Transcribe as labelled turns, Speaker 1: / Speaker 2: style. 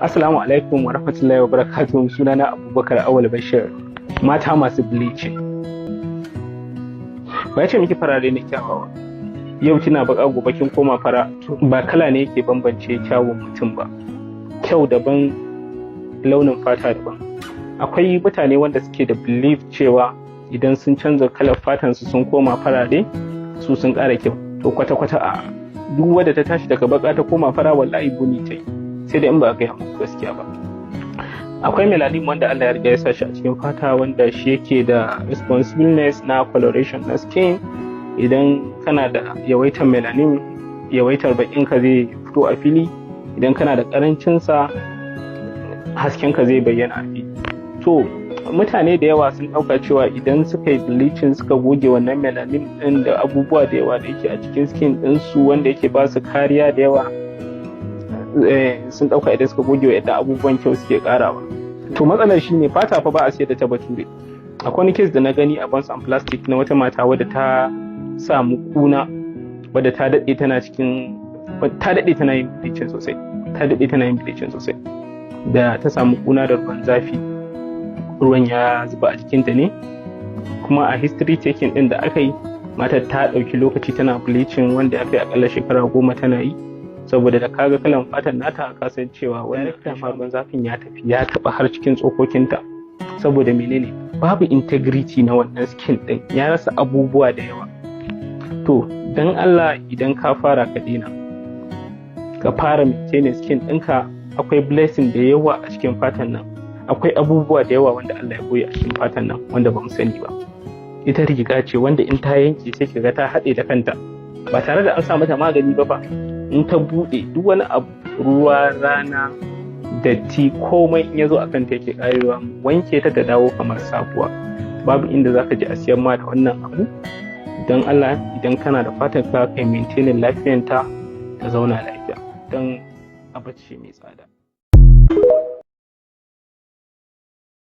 Speaker 1: Assalamu alaikum wa rahmatullahi wa barakatuhu. Sunana Abubakar Awal Bashir. Mata masu bleaching. Ba ya ce miki farare ne kyawawa. Yau kina baka, gobe kin koma fara. Ba kala ne yake bambance kyawun mutum ba. Kyau daban, launin fata daban. Akwai mutane wanda suke da belief cewa idan sun canza kalar fatansu sun koma farare, su sun ƙara kyau. To, kwata-kwata a duk wadda ta tashi daga baka ta koma fara, wallahi buni ta yi. Sai da in ba a gaya muku gaskiya ba. Akwai melanin wanda Allah ya riga ya sa shi a cikin fata, wanda shi yake da responsibleness na coloration na skin. Idan kana da yawaitar melanin, yawaitar bakin ka zai fito a fili. Idan kana da karancin sa, hasken ka zai bayyana a fili. To, mutane da yawa sun ɗauka cewa idan suka yi bleaching, suka goge wannan melanin ɗin da abubuwa da yawa da yake a cikin skin ɗinsu wanda yake ba su kariya da yawa, sun ɗauka idan suka goge wa yadda abubuwan, kyau suke ƙarawa. To, matsalar shi ne fata fa ba a sayar da ta bature. Akwai wani case da na gani a Burns and Plastic na wata mata wadda ta samu kuna, wadda ta daɗe tana cikin, ta daɗe tana yin bleaching sosai, ta daɗe tana yin bleaching sosai. Da ta samu kuna da ruwan zafi, ruwan ya zuba a jikinta ne. Kuma a history taking ɗin da aka yi, matar ta ɗauki lokaci tana bleaching wanda ya kai akalla shekara 10 tana yi, saboda da kaga kalan fatan nata ka san cewa wani dama ruwan zafin ya tafi ya taba har cikin tsokokinta. Saboda menene? Babu integrity na wannan skin din, ya rasa abubuwa da yawa. To, dan Allah, idan ka fara, ka daina. Ka fara maintaining skin ɗinka. Akwai blessing da yawa a cikin fatan nan. Akwai abubuwa da yawa wanda Allah ya boye a cikin fatan nan wanda ba mu sani ba. Ita riga ce wanda in ta yanke, sai ka ga ta haɗe da kanta ba tare da an sa mata magani ba fa. In ta buɗe, duk wani abu, ruwa, rana, datti, komai in ya zo a kanta yake ƙarewa. Wanke ta da dawo kamar sabuwa. Babu inda zaka ji a siyan ma da wannan abu. Don Allah, idan kana da fatan ka kai maintaining lafiyanta, ta zauna lafiya, don abu ce mai tsada.